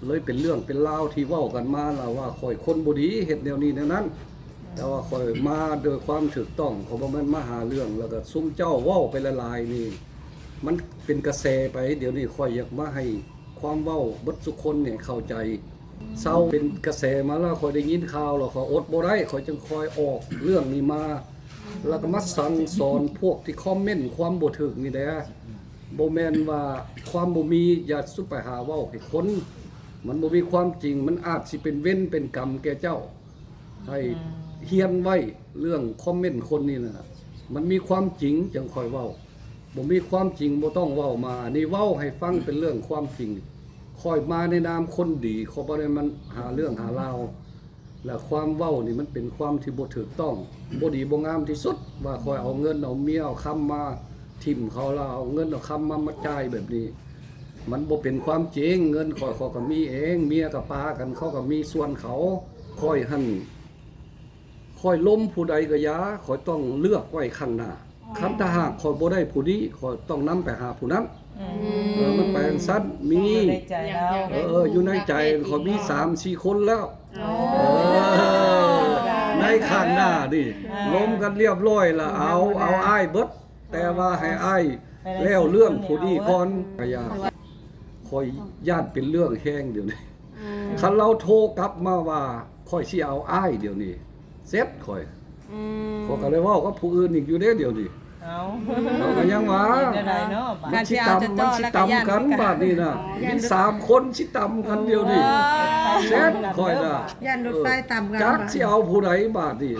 ເລີຍເປັນເລື່ອງເປັນລາວທີ່ເວົ້າກັນມາລະວ່າຂ້ອຍຄົນບໍ່ດີ ເຮັດແນວນີ້ແນວນັ້ນ. ແຕ່ວ່າຂ້ອຍມາໂດຍຄວາມຖືກຕ້ອງ, ຂ້ອຍບໍ່ແມ່ນມາຫາເລື່ອງ. ແລ້ວກໍຊຸມເຈົ້າເວົ້າໄປຫຼາຍໆນີ້ ມັນເປັນກະແສໄປ. ດຽວນີ້ຂ້ອຍຢາກມາໃຫ້ຄວາມເວົ້າເບິດທຸກຄົນນີ້ເຂົ້າໃຈ. ເຊົາເປັນກະແສມາແລ້ວ, ຂ້ອຍໄດ້ຍິນຂ່າວແລ້ວ ຂ້ອຍອົດບໍ່ໄດ້, ຂ້ອຍຈຶ່ງຄ່ອຍອອກເລື່ອງນີ້ມາ. ແລ້ວກໍມາສັ່ງສອນພວກທີ່ຄອມເມັນຄວາມບໍ່ຖືກນີ້ແຫຼະ. ບໍ່ແມ່ນວ່າຄວາມບໍ່ມີຢ່າສຸໄປຫາເວົ້າໃຫ້ຄົນ, ມັນບໍ່ມີຄວາມຈິງ, ມັນອາດຊິເປັນເວນເປັນກຳແກ່ເຈົ້າ. ໃຫ້ຮຽນໄວ້ເລື່ອງຄອມເມັນຄົນນີ້ນະ, ມັນມີຄວາມຈິງຈັ່ງຄ່ອຍເວົ້າ, ບໍ່ມີຄວາມຈິງບໍ່ຕ້ອງເວົ້າມາ. ອັນນີ້ເວົ້າໃຫ້ຟັງເປັນເລື່ອງຄວາມຈິງ. ຂ້ອຍມາໃນນາມຄົນດີ, ຂ້ອຍບໍ່ໄດ້ມາຫາເລື່ອງຫາລາວ. ແລະ ຄວາມເວົ້ານີ້ມັນເປັນຄວາມທີ່ບໍ່ຖືກຕ້ອງ, ບໍ່ດີບໍ່ງາມທີ່ສຸດ ວ່າຂ້ອຍເອົາເງິນເອົາເມຍເອົາຄຳມາຖິ້ມເຂົາ ແລ້ວເອົາເງິນເອົາຄຳມາ ມາຈ່າຍແບບນີ້. ມັນບໍ່ເປັນຄວາມຈິງ. ເງິນຂ້ອຍ ຂ້ອຍກໍມີເອງ, ເມຍກໍປາກັນ, ເຂົາກໍມີສ່ວນເຂົາ. ຂ້ອຍຫັ້ນ ຂ້ອຍລົມຜູ້ໃດກໍຢ່າ, ຂ້ອຍຕ້ອງເລືອກໄວ້ຂ້າງໜ້າ. ຄັນຖ້າຫາກຂ້ອຍບໍ່ໄດ້ຜູ້ນີ້, ຂ້ອຍຕ້ອງນຳໄປຫາຜູ້ນັ້ນ. ເອີ ມັນໄປຈັ່ງຊັ້ນ. ມີ ຢູ່ໃນໃຈລາວ ເອີ ຢູ່ໃນໃຈຂ້ອຍມີສາມສີ່ຄົນແລ້ວ. ເອີ ໃນຂ້າງໜ້ານີ້ ລົມກັນລຽບລ້ອຍລະ ເອົາ ເອົາອ້າຍເບິດ. ແຕ່ວ່າໃຫ້ອ້າຍແລ້ວເລື່ອງຜູ້ນີ້ກ່ອນ. ກະຢ່າ, ຂ້ອຍຢ້ານເປັນເລື່ອງແຮງດຽວນີ້. ຄັນລາວໂທກັບມາວ່າຂ້ອຍຊິເອົາອ້າຍດຽວນີ້ ເສັດຂ້ອຍ. ຂ້ອຍກໍໄດ້ເວົ້າກັບຜູ້ອື່ນອີກຢູ່ເດ້ດຽວນີ້. ເອົາ ເຮົາກໍຍັງວ່າ ມັນຊິຕຳ ມັນຊິຕຳກັນບາດນີ້ນະ. ມີສາມຄົນຊິຕຳກັນດຽວນີ້. ເສັດຂ້ອຍນະ. ຢ້ານລົດໄຟຕຳກັນ ຈັກຊິເອົາຜູ້ໃດບາດນີ້.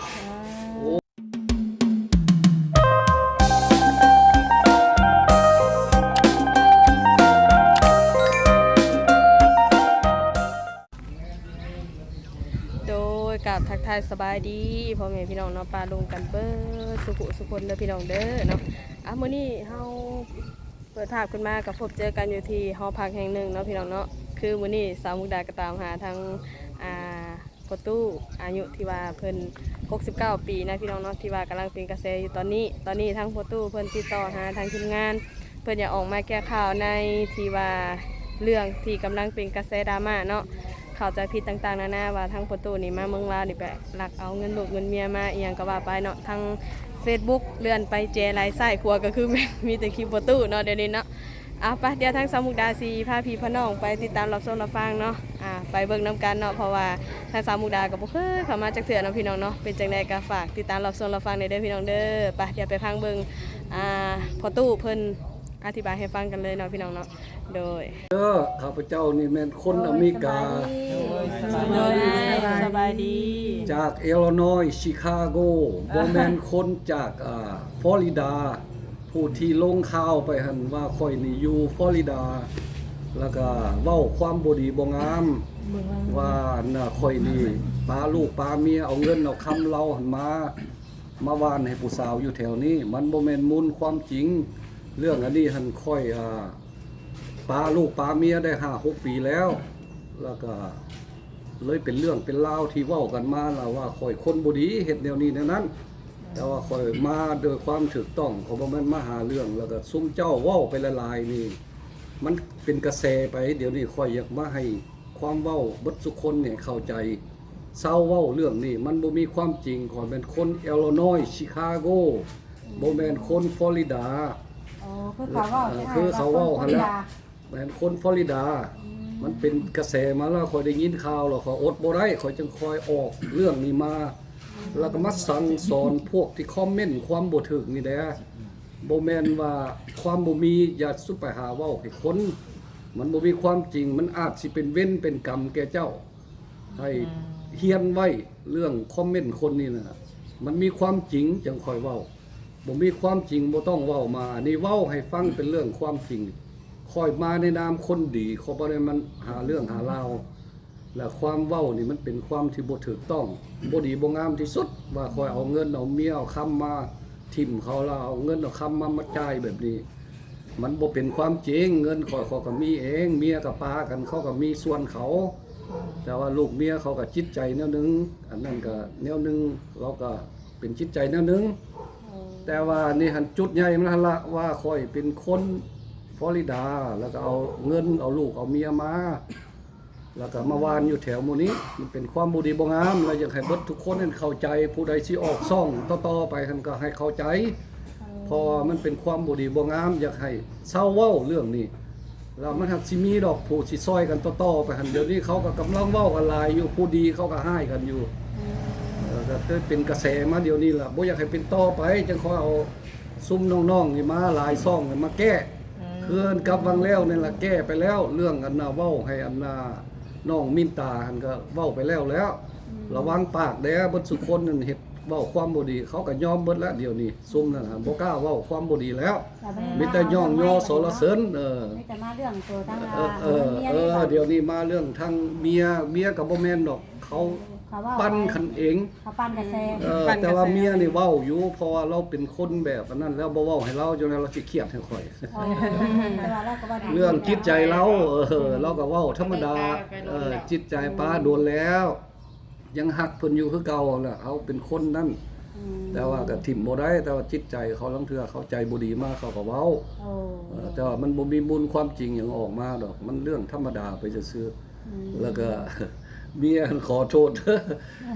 ໂດຍ ກາບທັກທາຍສະບາຍດີພໍ່ແມ່ພີ່ນ້ອງເນາະ, ປະລຸງກັນເບີດສຸຂູສຸຄົນເດີພີ່ນ້ອງເດີເນາະ. ອ່າ ມື້ນີ້ເຮົາເປີດພາບຂຶ້ນມາກໍພົບເຈີກັນຢູ່ທີ່ຫໍພັກແຫ່ງໜຶ່ງເນາະພີ່ນ້ອງເນາະ. ຄືມື້ນີ້ສາວມຸກດາກໍຕາມຫາທາງ ອ່າ ພໍ່ຕູ້ ອາຍຸທີ່ວ່າເພິ່ນຫົກສິບເກົ້າປີນະພີ່ນ້ອງເນາະ, ທີ່ວ່າກຳລັງເປັນກະແສຢູ່ຕອນນີ້. ຕອນນີ້ທາງພໍ່ຕູ້ເພິ່ນຕິດຕໍ່ຫາທາງທີມງານ, ເພິ່ນຢາກອອກມາແກ້ຂ່າວໃນທີ່ວ່າເລື່ອງທີ່ກຳລັງເປັນກະແສດຣາມາເນາະ, ເຂົ້າໃຈຜິດຕ່າງໆນານາ ວ່າທາງພໍ່ຕູ້ນີ້ມາເມືອງລາວນີ້ໄປລັກເອົາເງິນລູກເງິນເມຍມາ ອີ່ຫຍັງກໍວ່າໄປເນາະ. ທາງເຟສບຸກເລື່ອນໄປແຈໄຫຼຊ້າຍຂວາ ກໍຄືແມ່ນມີແຕ່ຄລິບພໍ່ຕູ້ເນາະ ດຽວນີ້ເນາະ. ອ່າ ໄປ ດຽວທາງສາວມຸກດາຊິພາພີ່ພານ້ອງໄປຕິດຕາມຮັບຊົມຮັບຟັງເນາະ, ອ່າ ໄປເບິ່ງນຳກັນເນາະ, ເພາະວ່າທາງສາວມຸກດາກໍບໍ່ເຄີຍເຂົ້າມາຈັກເທື່ອເນາະ ພີ່ນ້ອງເນາະ. ເປັນຈັ່ງໃດກໍຝາກຕິດຕາມຮັບຊົມຮັບຟັງແດ່ເດີພີ່ນ້ອງເດີ. ໄປ ດຽວໄປຟັງເບິ່ງ ອ່າ ພໍ່ຕູ້ເພິ່ນອະທິບາຍໃຫ້ຟັງກັນເລີຍເນາະ ພີ່ນ້ອງເນາະ. ໂດຍ ເດີ ຂ້າພະເຈົ້ານີ້ແມ່ນຄົນອາເມລິກາ. ໂດຍ ສະບາຍດີ ສະບາຍດີ ຈາກ Illinois Chicago, ບໍ່ແມ່ນຄົນຈາກ ອ່າ Florida. ຜູ້ທີ່ລົງຂ່າວໄປຫັ້ນວ່າຂ້ອຍນີ້ຢູ່ຟລໍຣິດາ ແລ້ວກະເວົ້າຄວາມບໍ່ດີບໍ່ງາມ ວ່າອັນນ່າ ຂ້ອຍນີ້ປາລູກປາເມຍ ເອົາເງິນເອົາຄຳລາວຫັ້ນມາ ມາຫວ່ານໃຫ້ຜູ້ສາວຢູ່ແຖວນີ້. ມັນບໍ່ແມ່ນມູນຄວາມຈິງ. ເລື່ອງອັນນີ້ຫັ້ນ ຂ້ອຍ ອ່າ ປາລູກປາເມຍໄດ້ຫ້າຫົກປີແລ້ວ ແລ້ວກະ ເລີຍເປັນເລື່ອງເປັນລາວທີ່ເວົ້າກັນມາລະວ່າຂ້ອຍຄົນບໍ່ດີ ເຮັດແນວນີ້ແນວນັ້ນ. ແຕ່ວ່າຂ້ອຍມາໂດຍຄວາມຖືກຕ້ອງ, ຂ້ອຍບໍ່ແມ່ນມາຫາເລື່ອງ. ແລ້ວກະຊຸມເຈົ້າເວົ້າໄປຫຼາຍໆນີ້ ມັນເປັນກະແສໄປ. ດຽວນີ້ຂ້ອຍຢາກມາໃຫ້ຄວາມເວົ້າເບິດສຸຄົນໃຫ້ເຂົ້າໃຈ. ເຊົາເວົ້າເລື່ອງນີ້ ມັນບໍ່ມີຄວາມຈິງ. ຂ້ອຍແມ່ນຄົນ Illinois Chicago ບໍ່ແມ່ນຄົນຟລໍຣິດາ. ອໍ ຄືເຂົາເວົ້າ ເອີ ຄືເຂົາເວົ້າຫັ້ນແຫຼະ. ແມ່ນຄົນຟລໍຣິດາ. ອືມ ມັນເປັນກະແສມາແລ້ວ ຂ້ອຍໄດ້ຍິນຂ່າວແລ້ວ ຂ້ອຍອົດບໍ່ໄດ້ ຂ້ອຍຈຶ່ງຄ່ອຍອອກເລື່ອງນີ້ມາ. ອືມ ແລ້ວກໍມາສັ່ງສອນພວກທີ່ຄອມເມັນຄວາມບໍ່ຖືກນີ້ແຫຼະ. ອືມ ບໍ່ແມ່ນວ່າຄວາມບໍ່ມີຢ່າສຸໄປຫາເວົ້າໃຫ້ຄົນ. ມັນບໍ່ມີຄວາມຈິງ ມັນອາດຊິເປັນເວນເປັນກຳແກ່ເຈົ້າ. ໃຫ້ ອືມ ຮຽນໄວ້ເລື່ອງຄອມເມັນຄົນນີ້ນະ ມັນມີຄວາມຈິງຈັ່ງຄ່ອຍເວົ້າ. ບໍ່ມີຄວາມຈິງບໍ່ຕ້ອງເວົ້າມາ. ອັນນີ້ເວົ້າໃຫ້ຟັງເປັນເລື່ອງຄວາມຈິງ. ຂ້ອຍມາໃນນາມຄົນດີ ຂ້ອຍບໍ່ໄດ້ມາຫາເລື່ອງຫາລາວ. ແລະ ຄວາມເວົ້ານີ້ມັນເປັນຄວາມທີ່ບໍ່ຖືກຕ້ອງ ບໍ່ດີບໍ່ງາມທີ່ສຸດ ວ່າຂ້ອຍເອົາເງິນເອົາເມຍເອົາຄຳມາຖິ້ມເຂົາ ແລ້ວເອົາເງິນເອົາຄຳມາ ມາຈ່າຍແບບນີ້. ມັນບໍ່ເປັນຄວາມຈິງ. ເງິນຂ້ອຍ ຂ້ອຍກໍມີເອງ, ເມຍກໍປາກັນ ເຂົາກໍມີສ່ວນເຂົາ. ແຕ່ວ່າລູກເມຍເຂົາກໍຈິດໃຈແນວໜຶ່ງ ອັນນັ້ນກໍແນວໜຶ່ງ ເຮົາກໍ ເປັນຈິດໃຈແນວໜຶ່ງ. ໂອ້ ແຕ່ວ່ານີ້ຫັ້ນ ຈຸດໃຫຍ່ມັນຫັ້ນລະ ວ່າຂ້ອຍເປັນຄົນຟລໍຣິດາ ແລ້ວກໍເອົາເງິນເອົາລູກເອົາເມຍມາ. ແລ້ວກໍມາຫວ່ານຢູ່ແຖວໝູ່ນີ້ ມັນເປັນຄວາມບໍ່ດີບໍ່ງາມ ແລ້ວຢາກໃຫ້ເບິດທຸກຄົນນັ້ນເຂົ້າໃຈ ຜູ້ໃດຊິອອກຊ່ອງຕໍ່ໆໄປຫັ້ນກໍໃຫ້ເຂົ້າໃຈ ເພາະວ່າມັນເປັນຄວາມບໍ່ດີບໍ່ງາມ ຢາກໃຫ້ເຊົາເວົ້າເລື່ອງນີ້ ແລ້ວມັນຫາກຊິມີດອກຜູ້ຊິຊ່ອຍກັນຕໍ່ໆໄປຫັ້ນ ດຽວນີ້ເຂົາກໍກຳລັງເວົ້າກັນຫຼາຍຢູ່ ຜູ້ດີເຂົາກໍຮ້າຍກັນຢູ່ ເອີ ກໍຄືເປັນກະແສມາດຽວນີ້ລະ ບໍ່ຢາກໃຫ້ເປັນຕໍ່ໄປ ຈັ່ງຄ່ອຍເອົາຊຸມນ້ອງໆນີ້ມາຫຼາຍຊ່ອງນີ້ມາແກ້ ຄືກັບວັງແລ້ວນີ້ລະ ແກ້ໄປແລ້ວ ເລື່ອງອັນນ່າເວົ້າໃຫ້ອັນນ່າ ນ້ອງມິນຕາຫັ້ນກໍເວົ້າໄປແລ້ວແລ້ວ ອືມ ລະວັງປາກແດ່ ເບິດສຸຄົນນັ້ນເຮັດເວົ້າຄວາມບໍ່ດີ ເຂົາກໍຍອມເບິດແລ້ວ ດຽວນີ້ຊຸມນັ້ນຫັ້ນບໍ່ກ້າເວົ້າຄວາມບໍ່ດີແລ້ວ ມີແຕ່ຍ້ອງຍໍສັນລະເສີນ ເອີ ມີແຕ່ມາເລື່ອງໂຕທາງ ເອີ ເອີ ດຽວນີ້ມາເລື່ອງທາງເມຍ ເມຍກໍບໍ່ແມ່ນດອກ ເຂົາ ເຂົາເວົ້າປັ່ນກັນເອງ ເຂົາປັ່ນກະແສ ເອີ ແຕ່ວ່າເມຍນີ້ເວົ້າຢູ່ ເພາະວ່າລາວເປັນຄົນແບບອັນນັ້ນແລ້ວ ບໍ່ເວົ້າໃຫ້ລາວ ຈັ່ງໃດລາວຊິຄຽດໃຫ້ຂ້ອຍ ເລື່ອງຈິດໃຈລາວ ເອີ ລາວກໍເວົ້າທຳມະດາ ເອີ ຈິດໃຈປ້າດົນແລ້ວ ຍັງຮັກເພິ່ນຢູ່ຄືເກົ່າຫັ້ນແຫຼະ ເຮົາເປັນຄົນນັ້ນ ອືມ ແຕ່ວ່າກໍຖິ້ມບໍ່ໄດ້ ແຕ່ວ່າຈິດໃຈເຂົາ ລາງເທື່ອເຂົາໃຈບໍ່ດີມາ ເຂົາກໍເວົ້າ ໂອ້ ເອີ ແຕ່ວ່າມັນບໍ່ມີມູນຄວາມຈິງຫຍັງອອກມາດອກ ມັນເລື່ອງທຳມະດາໄປຊື່ໆ ອືມ ແລ້ວກໍເມຍຫັ້ນຂໍໂທດ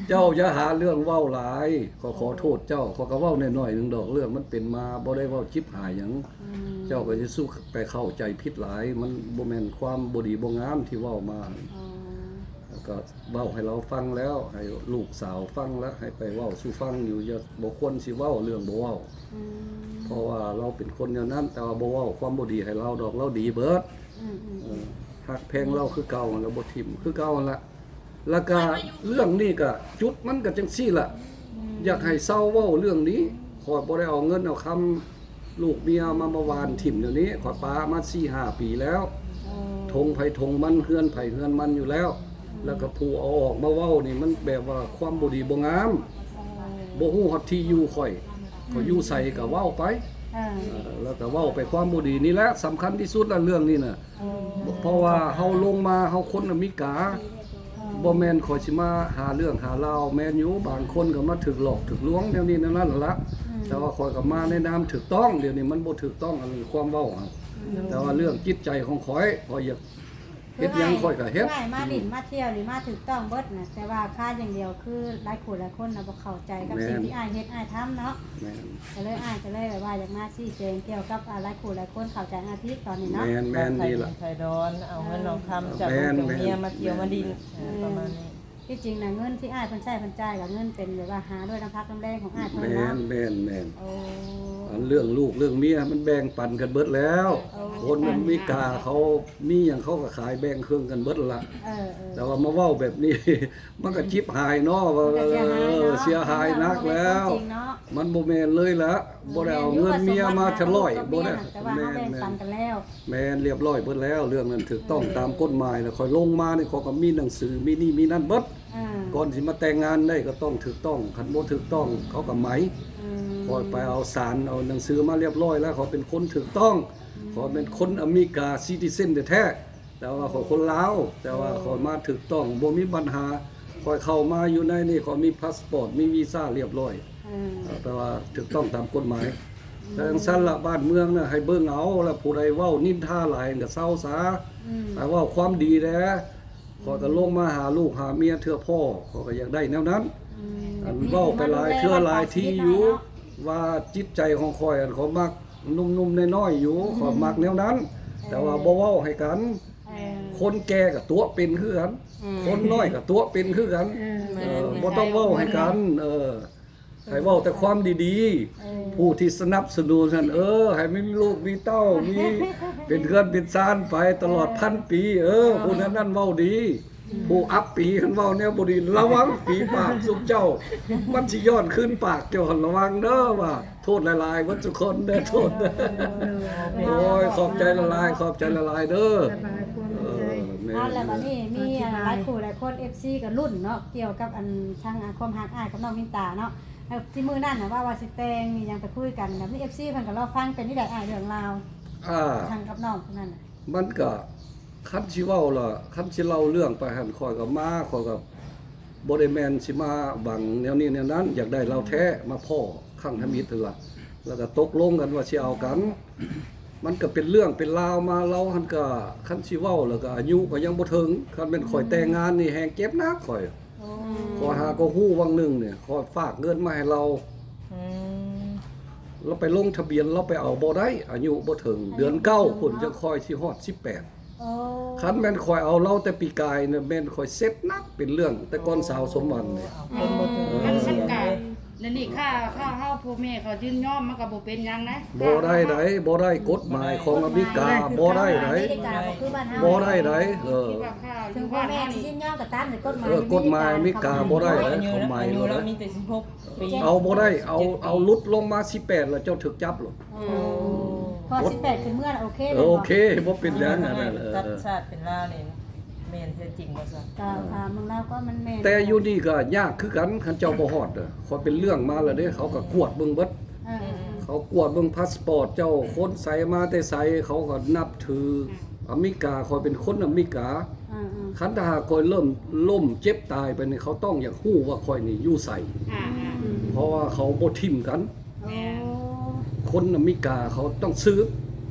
ເຈົ້າຢ່າຫາເລື່ອງເວົ້າຫຼາຍ ຂໍ ຂໍໂທດເຈົ້າ ຂ້ອຍກໍເວົ້າໜ້ອຍໆໜຶ່ງດອກ ເລື່ອງມັນເປັນມາ ບໍ່ໄດ້ເວົ້າຈິບຫາຍຫຍັງ ອືມ ເຈົ້າກໍຢ່າສູ່ໄປເຂົ້າໃຈຜິດຫຼາຍ ມັນບໍ່ແມ່ນຄວາມບໍ່ດີບໍ່ງາມທີ່ເວົ້າມາ ອໍ ແລ້ວກໍເວົ້າໃຫ້ລາວຟັງແລ້ວ ໃຫ້ລູກສາວຟັງແລ້ວ ໃຫ້ໄປເວົ້າສູ່ຟັງຢູ່ ຢ່າ ບໍ່ຄວນຊິເວົ້າເລື່ອງບໍ່ເວົ້າ ອືມ ເພາະວ່າລາວເປັນຄົນແນວນັ້ນ ແຕ່ວ່າບໍ່ເວົ້າຄວາມບໍ່ດີໃຫ້ລາວດອກ ລາວດີເບິດ ອືມໆໆ ເອີ ຮັກແພງລາວຄືເກົ່າຫັ້ນລະ ບໍ່ຖິ້ມຄືເກົ່າຫັ້ນລະ ແລ້ວກະເລື່ອງນີ້ກະຈຸດມັນກະຈັ່ງຊີ້ລະ ອືມ ຢາກໃຫ້ເຊົາເວົ້າເລື່ອງນີ້ ຂ້ອຍບໍ່ໄດ້ເອົາເງິນເອົາຄຳລູກເມຍມາ ມາຫວ່ານຖິ້ມດຽວນີ້ ຂ້ອຍປະມາສີ່ຫ້າປີແລ້ວ ໂອ້ ທົ່ງໃຜທົ່ງມັນ ເຮືອນໃຜເຮືອນມັນຢູ່ແລ້ວ ອືມ ແລ້ວກະຜູ້ເອົາອອກມາເວົ້ານີ້ ມັນແບບວ່າຄວາມບໍ່ດີບໍ່ງາມ ໂອ້ ບໍ່ຮູ້ຮອດທີ່ຢູ່ຂ້ອຍ ອືມ ຂ້ອຍຢູ່ໃສກະເວົ້າໄປ ເອີ ເອີ ແລ້ວກະເວົ້າໄປຄວາມບໍ່ດີນີ້ແຫຼະ ສຳຄັນທີ່ສຸດລະເລື່ອງນີ້ນະ ເອີ ເພາະວ່າເຮົາລົງມາ ເຮົາຄົນອາເມລິກາ ເອີ ບໍ່ແມ່ນຂ້ອຍຊິມາຫາເລື່ອງຫາລາວ ແມ່ນຢູ່ ບາງຄົນກໍມາຖືກຫຼອກຖືກລວງແນວນີ້ແນວນັ້ນລະ ອືມ ແຕ່ວ່າຂ້ອຍກໍມາໃນນາມຖືກຕ້ອງ ດຽວນີ້ມັນບໍ່ຖືກຕ້ອງ ອັນນີ້ຄວາມເວົ້າ ອືມ ແຕ່ວ່າເລື່ອງຈິດໃຈຂອງຂ້ອຍ ຂ້ອຍຢາກເຮັດຫຍັງຂ້ອຍກໍເຮັດ ອ້າຍມາຫຼິ້ນ ອືມ ມາທ່ຽວນີ້ມາຖືກຕ້ອງເບິດນະ ແຕ່ວ່າຄາດຢ່າງດຽວ ຄືຫຼາຍຜູ້ຫຼາຍຄົນນະບໍ່ເຂົ້າໃຈກັບ ແມ່ນ ສິ່ງທີ່ອ້າຍເຮັດອ້າຍທຳເນາະ ແມ່ນ ກໍເລີຍ ອ້າຍກໍເລີຍແບບວ່າຢາກມາຊີ້ແຈງກ່ຽວກັບ ອ່າ ຫຼາຍຜູ້ຫຼາຍຄົນເຂົ້າໃຈອ້າຍຜິດຕອນນີ້ເນາະ ແມ່ນໆ ນີ້ລະ ໄຖ່ດອນ ເອົາເງິນເອົາຄຳຈາກ ແມ່ນໆ ລູກຈາກເມຍມາທ່ຽວມາດິນ ອືມ ເອີ ປະມານນີ້ ທີ່ຈິງນະເງິນທີ່ອ້າຍເພິ່ນໃຊ້ເພິ່ນຈ່າຍກໍເງິນເປັນແບບວ່າຫາດ້ວຍນ້ຳພັກນ້ຳແຮງຂອງອ້າຍເພິ່ນເນາະ ແມ່ນໆ ໂອ້ ອັນເລື່ອງລູກເລື່ອງເມຍມັນແບ່ງປັນກັນເບິດແລ້ວ ໂອ້ ຄົນອາເມລິກາເຂົາມີຫຍັງເຂົາກໍຂາຍແບ່ງເຄິ່ງກັນເບິດລະ ເອີໆ ແຕ່ວ່າມາເວົ້າແບບນີ້ ມັນກໍຈິບຫາຍເນາະ ວ່າ ມັນກໍເສຍຫາຍເນາະ ເອີ ເສຍຫາຍໜັກແລ້ວ ມັນບໍ່ແມ່ນເລີຍລະ ເອີ ບໍ່ໄດ້ເອົາເງິນເມຍມາເທື່ອຮ້ອຍ ບໍ່ໄດ້ ແມ່ນ ແມ່ນ ແມ່ນ ລຽບຮ້ອຍເບິດແລ້ວ ເລື່ອງນັ້ນຖືກຕ້ອງ ເອີ ຕາມກົດໝາຍ ແລ້ວຂ້ອຍລົງມານີ້ ຂ້ອຍກໍມີໜັງສື ມີນີ້ມີນັ້ນເບິດ ເອີ ກ່ອນຊິມາແຕ່ງງານໄດ້ກໍຕ້ອງຖືກຕ້ອງ ຄັນບໍ່ຖືກຕ້ອງເຂົາກໍໄໝ ເອີ ຂ້ອຍໄປເອົາສານ ເອົາໜັງສືມາລຽບຮ້ອຍແລ້ວ ຂ້ອຍເປັນຄົນຖືກຕ້ອງ ເອີ ຂ້ອຍເປັນຄົນອາເມລິກາ citizen ແທ້ໆ ແຕ່ວ່າຂ້ອຍຄົນລາວ ແຕ່ວ່າຂ້ອຍມາຖືກຕ້ອງ ບໍ່ມີບັນຫາ ຂ້ອຍເຂົ້າມາຢູ່ໃນນີ້ ຂ້ອຍມີພາສປອດ ມີວີຊາລຽບຮ້ອຍ ເອີ ແປວ່າຖືກຕ້ອງຕາມກົດໝາຍ ອືມ ແຕ່ຈັ່ງຊັ້ນລະ ບ້ານເມືອງນະ ໃຫ້ເບິ່ງເອົາ ລະຜູ້ໃດເວົ້ານິນທາຫຼາຍກໍເຊົາຊາ ອືມ ໃຫ້ເວົ້າຄວາມດີແດ່ ອືມ ຂ້ອຍກໍລົງມາຫາລູກຫາເມຍເທື່ອພໍ ຂ້ອຍກໍຢາກໄດ້ແນວນັ້ນ ອືມ ອັນເວົ້າໄປຫຼາຍເທື່ອຫຼາຍທີຢູ່ ວ່າຈິດໃຈຂອງຂ້ອຍ ອັນຂ້ອຍມັກໜຸ່ມໆນ້ອຍໆຢູ່ ອືມ ຂ້ອຍມັກແນວນັ້ນ ເອີ ແຕ່ວ່າບໍ່ເວົ້າໃຫ້ກັນ ເອີ ຄົນແກ່ກໍຕົວະເປັນຄືກັນ ອືມ ຄົນນ້ອຍກໍຕົວະເປັນຄືກັນ ເອີ ເອີ ແມ່ນ ບໍ່ຕ້ອງເວົ້າໃຫ້ກັນ ເອີ ໃຫ້ເວົ້າແຕ່ຄວາມດີໆ ເອີ ຜູ້ທີ່ສະໜັບສະໜູນຫັ້ນ ເອີ ໃຫ້ມີລູກມີເຕົ້າ ມີເປັນເຮືອນເປັນຊານໄປຕະຫຼອດ ເອີ ພັນປີ ເອີ ເອີ ຜູ້ນັ້ນນັ້ນເວົ້າດີ ອືມ ຜູ້ອັບປີຫັ້ນເວົ້າແນວບໍ່ດີ ລະວັງຝີປາກຊຸມເຈົ້າ ມັນຊິຍ້ອນຄືນປາກເຈົ້າ ລະວັງເດີວ່າ ໂທດຫຼາຍໆເບິດທຸກຄົນເດີ ໂທດເດີ ໂອ້ຍ ຂອບໃຈຫຼາຍໆ ຂອບໃຈຫຼາຍໆເດີ ເອີ ແມ່ນ ແລ້ວບັດນີ້ມີຫຼາຍຄູ່ຫຼາຍຄົນ ເອັຟຊີ ກໍລຸ້ນເນາະ ກ່ຽວກັບອັນທາງ ອ່າ ຄວາມຮັກອ້າຍກັບນ້ອງມິນຕາເນາະ ທີ່ມື້ນັ້ນນະ ວ່າ ວ່າຊິແຕ່ງອີ່ຫຍັງໄປຄຸຍກັນ ແບບນີ້ ເອັຟຊີ ເພິ່ນກໍລໍຟັງ ເປັນຈັ່ງໃດອ້າຍເລື່ອງລາວ ອ່າ ທາງກັບນ້ອງຜູ້ນັ້ນນະ ມັນກະ ຄັນຊິເວົ້າລະ ຄັນຊິເລົ່າເລື່ອງໄປຫັ້ນ ຂ້ອຍກໍມາ ຂ້ອຍກໍບໍ່ໄດ້ແມ່ນຊິມາຫວັງແນວນີ້ແນວນັ້ນ ຢາກໄດ້ລາວແທ້ ມາພໍ້ຄັ້ງທຳອິດຫັ້ນລະ ແລ້ວກໍຕົກລົງກັນວ່າຊິເອົາກັນ ມັນກໍເປັນເລື່ອງເປັນລາວມາ. ລາວຫັ້ນກໍ ຄັນຊິເວົ້າແລ້ວກໍອາຍຸກໍຍັງບໍ່ເຖິງ. ຄັນແມ່ນຂ້ອຍແຕ່ງງານນີ້ແຮງເຈັບໜັກຂ້ອຍ. ໂອ້ ຂ້ອຍຫາກໍຮູ້ຫວ່າງໜຶ່ງນີ້ ຂ້ອຍຝາກເງິນມາໃຫ້ລາວ. ອືມ ລາວໄປລົງທະບຽນ ລາວໄປເອົາບໍ່ໄດ້ ອາຍຸບໍ່ເຖິງ. ອາຍຸ ເດືອນເກົ້າ ບໍ່ເຖິງ ພຸ້ນ ເນາະ ຈັ່ງຄ່ອຍຊິຮອດສິບແປດ. ໂອ້ ຄັນແມ່ນຂ້ອຍເອົາລາວແຕ່ປີກາຍນີ້ ແມ່ນຂ້ອຍເຊັດໜັກເປັນເລື່ອງ ແຕ່ກ່ອນສາວສົມຫວັງນີ້. ເອົາຄົນບໍ່ຖືກ ເອີ ມັນ ມັນກະ ແລ້ວນີ້ ຖ້າ ຖ້າເຮົາ ພໍ່ແມ່ເຂົາຍິນຍອມ ມັນກໍບໍ່ເປັນຫຍັງນະ. ບໍ່ໄດ້ໃດ໋ ບໍ່ໄດ້ ກົດໝາຍຂອງອາເມລິກາບໍ່ໄດ້ໃດ໋. ອາເມລິກາບໍ່ຄືບ້ານເຮົາ ບໍ່ໄດ້ໃດ໋. ເອີ ເຖິງພໍ່ແມ່ຊິຍິນຍອມກໍຕາມ ແຕ່ກົດໝາຍ ເອີ ກົດໝາຍອາເມລິກາບໍ່ໄດ້ໃດ໋ ເຂົາໝາຍ ອາຍຸລາວມີແຕ່ສິບຫົກປີ ເອົາບໍ່ໄດ້. ເອົາ ເອົາຫຼຸດລົງມາສິບແປດ ແລ້ວເຈົ້າຖືກຈັບໂລດ. ໂອ້ ພໍສິບແປດຂຶ້ນເມືອ ໂອເຄ ເອີ ແມ່ນບໍ່? ໂອເຄ ບໍ່ເປັນຫຍັງ ອັນນັ້ນ ເອີ ຕັດຊາດເປັນລາວນີ້ ແມ່ນແທ້ຈິງບໍ່ຊະ? ກໍ ອ່າ ຖ້າເມືອງລາວກໍມັນແມ່ນ ແຕ່ຢູ່ນີ້ກໍຍາກຄືກັນ ຄັນເຈົ້າບໍ່ຮອດ. ເອີ ຂ້ອຍເປັນເລື່ອງມາແລ້ວເດ້ ເຂົາກໍກວດເບິ່ງເບິດ. ເອີ ເອີ ເອີ ເຂົາກວດເບິ່ງພາສປອດເຈົ້າ ຄົນໃສ ມາແຕ່ໃສ ເຂົາກໍນັບຖື. ອາເມລິກາ ຂ້ອຍເປັນຄົນອາເມລິກາ. ເອີ ເອີ ຄັນຖ້າຫາກຂ້ອຍເລີ່ມລົ້ມເຈັບຕາຍໄປນີ້ ເຂົາຕ້ອງຢາກຮູ້ວ່າຂ້ອຍນີ້ຢູ່ໃສ. ອືມ ເພາະວ່າເຂົາບໍ່ຖິ້ມກັນ. ແມ່ນ ໂອ້ ຄົນອາເມລິກາເຂົາຕ້ອງສືບ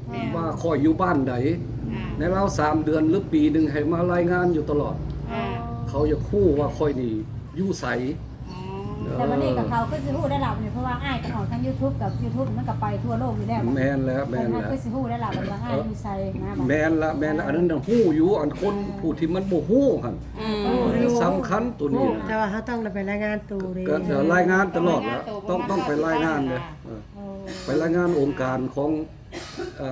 ແມ່ນ ວ່າຂ້ອຍຢູ່ບ້ານໃດ. ອືມ ໃນລາວສາມເດືອນ ຫຼື ປີໜຶ່ງ ໃຫ້ມາລາຍງານຢູ່ຕະຫຼອດ. ອືມ ເຂົາຢາກຮູ້ວ່າຂ້ອຍນີ້ຢູ່ໃສ. ອໍ ແລ້ວບັດນີ້ກໍເຂົາຄືຊິຮູ້ໄດ້ລະບັດນີ້ ເພາະວ່າອ້າຍກໍອອກທາງຢູທູບ ກັບຢູທູບມັນກໍໄປທົ່ວໂລກຢູ່ແລ້ວ. ແມ່ນແລ້ວ ແມ່ນແລ້ວ ຄືຊິຮູ້ໄດ້ລະບັດວ່າອ້າຍຢູ່ໃສນະ. ແມ່ນລະ ແມ່ນລະ ອັນນັ້ນນະຮູ້ຢູ່ ອັນຄົນ ເອີ ຜູ້ທີ່ມັນບໍ່ຮູ້ຫັ້ນ. ອືມ ສຳຄັນໂຕນີ້ນະ ແຕ່ວ່າເຮົາຕ້ອງໄດ້ໄປລາຍງານໂຕເດ້. ກໍລາຍງານຕະຫຼອດລະ ຕ້ອງ ຕ້ອງໄປລາຍງານເດ້. ເອີ ໂອ້ ໄປລາຍງານອົງການຂອງ ເອີ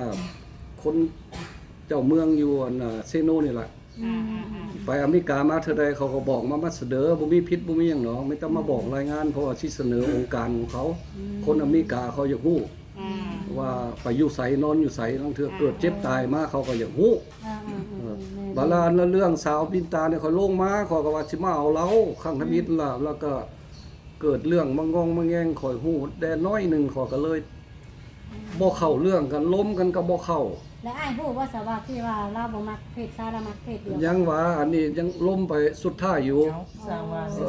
ຄົນເຈົ້າເມືອງຢູ່ອັນ ເຊໂນນີ້ລະ. ອືມ ໄປອາເມລິກາມາເທື່ອໃດ ເຂົາກໍບອກມາ ມາສະເໜີ ບໍ່ມີຜິດບໍ່ມີຫຍັງດອກ ມີແຕ່ມາບອກ ອືມ ລາຍງານ ເພາະວ່າຊິສະເໜີອົງການຂອງເຂົາ. ອືມ ຄົນອາເມລິກາເຂົາຢາກຮູ້ ອືມ ວ່າໄປຢູ່ໃສ ນອນຢູ່ໃສ ລາງເທື່ອ ອ່າ ເກີດເຈັບຕາຍມາ ເຂົາກໍຢາກຮູ້. ອ່າ ເອີ ແມ່ນ ບາດລະເລື່ອງສາວມິນຕານີ້ ຂ້ອຍລົງມາ ຂ້ອຍກໍວ່າຊິມາເອົາລາວຄັ້ງທຳອິດ ອືມ ລະ ລະກະເກີດເລື່ອງມາງອງມາແງງ ຂ້ອຍຮູ້ແດ່ໜ້ອຍໜຶ່ງ ຂ້ອຍກໍເລີຍ ອືມ ບໍ່ເຂົ້າເລື່ອງກັນ ລົມກັນກໍບໍ່ເຂົ້າ. ແລ້ວອ້າຍຮູ້ບໍ່ຊະວ່າທີ່ວ່າລາວບໍ່ມັກເພດຊາຍ ລາວມັກເພດດຽວ? ຍັງວ່າ ອັນນີ້ຍັງລົມໄປສຸດທ້າຍຢູ່. ເອົາ ສ້າງວ່າ ເອີ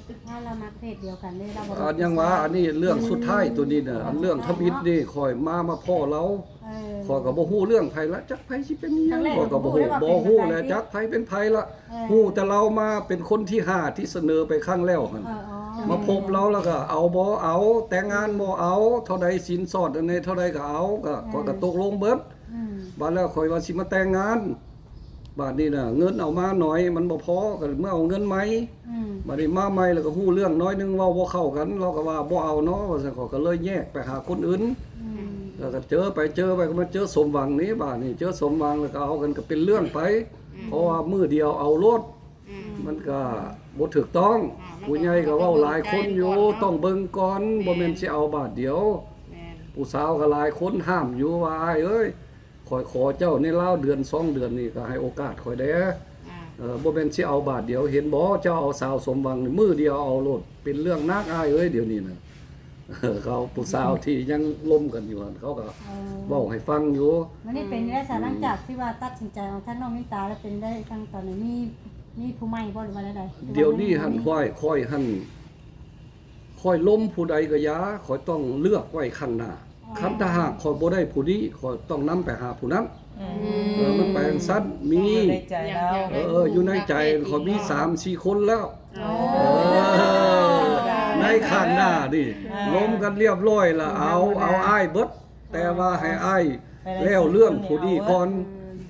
ຊິເທົ່າໃດ ລາວມັກເພດດຽວກັນເດ້ ລາວບໍ່ມັກ ອາ ຍັງວ່າ ເພດຊາຍ. ອັນນີ້ເລື່ອງສຸດທ້າຍໂຕນີ້ນະ ອັນເລື່ອງທຳອິດນີ້ ຂ້ອຍມາ ມາພໍ້ລາວ ເອີ ຂ້ອຍກໍບໍ່ຮູ້ເລື່ອງໃຜລະ ຈັກໃຜຊິເປັນອີ່ຫຍັງ ຂ້ອຍກໍບໍ່ຮູ້ ບໍ່ຮູ້ແຫຼະ ຈັກໃຜເປັນໃຜລະ. ເອີ ຮູ້ແຕ່ລາວມາເປັນຄົນທີຫ້າທີ່ສະເໜີໄປຄັ້ງແລ້ວຫັ້ນ. ເອີ ມາພົບລາວແລ້ວກໍເອົາບໍ່ເອົາ ແຕ່ງງານບໍ່ເອົາ ເທົ່າໃດສິນສອດອັນໃດເທົ່າໃດກໍເອົາ ກໍ ເອີ ຂ້ອຍກໍຕົກລົງເບິດ. ອືມ ບາດແລ້ວຂ້ອຍວ່າຊິມາແຕ່ງງານ ບາດນີ້ນະເງິນເອົາມາໜ້ອຍ ມັນບໍ່ພໍ ກໍເມືອເອົາເງິນໃໝ່. ອືມ ບາດນີ້ມາໃໝ່ແລ້ວກໍຮູ້ເລື່ອງໜ້ອຍໜຶ່ງ ເວົ້າບໍ່ເຂົ້າກັນ ລາວກໍວ່າບໍ່ເອົາເນາະ ວ່າຊັ້ນ ຂ້ອຍກໍເລີຍແຍກໄປຫາຄົນອື່ນ. ອືມ ແລ້ວກໍເຈີໄປເຈີໄປກໍມາເຈີສົມຫວັງນີ້ ບາດນີ້ເຈີສົມຫວັງແລ້ວກໍເອົາກັນ ກໍເປັນເລື່ອງໄປ. ອືມ ເພາະວ່າມື້ດຽວເອົາໂລດ ອືມ ມັນກໍບໍ່ຖືກຕ້ອງ. ອ່າ ຜູ້ໃຫຍ່ກໍເວົ້າຫຼາຍຄົນຢູ່ ຕ້ອງເບິ່ງກ່ອນ ບໍ່ແມ່ນຊິເອົາບາດດຽວ. ແມ່ນ ຜູ້ສາວກໍຫຼາຍຄົນຫ້າມຢູ່ວ່າ ອ້າຍເອີຍ ຂ້ອຍຂໍເຈົ້າໃນລາວເດືອນສອງເດືອນນີ້ ກໍໃຫ້ໂອກາດຂ້ອຍແດ່. ອ່າ ເອີ ບໍ່ແມ່ນຊິເອົາບາດດຽວ ເຫັນບໍ່ ເຈົ້າເອົາສາວສົມຫວັງນີ້ ມື້ດຽວເອົາໂລດ ເປັນເລື່ອງໜັກ ອ້າຍເອີຍ ດຽວນີ້ນະ. ເຂົາ ຜູ້ສາວທີ່ຍັງລົມກັນຢູ່ຫັ້ນ ເຂົາກໍ ເອີ ເວົ້າໃຫ້ຟັງຢູ່. ມື້ນີ້ເປັນໄດ້ຊະ ອືມ ຫຼັງຈາກທີ່ວ່າຕັດສິນໃຈອອກທາງນ້ອງມິນຕາແລ້ວ ເປັນໄດ້ທາງຕອນນີ້ ມີ ມີຜູ້ໃໝ່ບໍ່ ຫຼືວ່າແນວໃດ? ດຽວນີ້ຫັ້ນ ຂ້ອຍ ຂ້ອຍຫັ້ນ ຂ້ອຍລົມຜູ້ໃດກໍຢ່າ ຂ້ອຍຕ້ອງເລືອກໄວ້ຂ້າງໜ້າ. ອໍ ຄັນຖ້າຫາກຂ້ອຍບໍ່ໄດ້ຜູ້ນີ້ ຂ້ອຍຕ້ອງນຳໄປຫາຜູ້ນັ້ນ. ອືມ ເອີ ມັນໄປຈັ່ງຊັ້ນ ມີ ຢູ່ໃນໃຈລາວ ເອີ ຢູ່ໃນໃຈຂ້ອຍມີສາມສີ່ຄົນແລ້ວ. ອໍ ເອີ ໃນຂ້າງໜ້ານີ້ ອ່າ ລົມກັນລຽບລ້ອຍລະ ເອົາ ເອົາອ້າຍເບິດ ແຕ່ວ່າໃຫ້ອ້າຍແລ້ວເລື່ອງຜູ້ນີ້ກ່ອນ.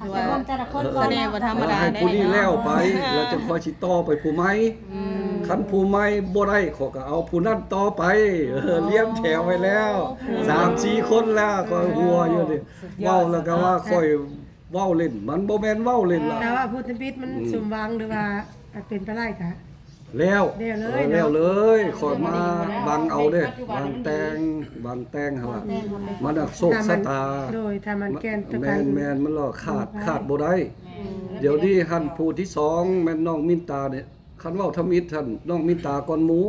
ເອີ ແຕ່ລະຄົນ ສະເໜ່ບໍ່ທຳມະດາ ໃຫ້ຜູ້ນີ້ແລ້ວໄປ ແລ້ວຈັ່ງຄ່ອຍຊິຕໍ່ໄປຜູ້ໃໝ່. ອືມ ຄັນຜູ້ໃໝ່ບໍ່ໄດ້ ຂ້ອຍກໍເອົາຜູ້ນັ້ນຕໍ່ໄປ. ເອີ ລຽນແຖວໄວ້ແລ້ວ ໂອ້ ສາມສີ່ຄົນແລ້ວ ຂ້ອຍຫົວຢູ່ນີ້. ສຸດຍອດ ເວົ້າແລ້ວກໍວ່າຂ້ອຍເວົ້າຫຼິ້ນ ມັນບໍ່ແມ່ນເວົ້າຫຼິ້ນລະ ແຕ່ວ່າຜູ້ທຳອິດມັນ ອືມ ສົມຫວັງ ຫຼືວ່າເປັນໄປໄດ້ກະ ແລ້ວ ແລ້ວເລີຍ ເອີ ເນາະ ແລ້ວເລີຍ. ຂ້ອຍມາຫວັງເອົາເດ້ ຫວັງແຕ່ງ ຫວັງແຕ່ງຫັ້ນລະ ມັນໂຊກຊະຕາ ໂດຍ ຖ້າມັນແກ່ນ ແມ່ນ ແມ່ນ ມັນລະຂາດ ຂາດບໍ່ໄດ້. ອືມ ດຽວນີ້ຫັ້ນຜູ້ທີສອງແມ່ນນ້ອງມິນຕານີ້ ຄັນເວົ້າທຳອິດຫັ້ນ ນ້ອງມິນຕາກ່ອນໝູ່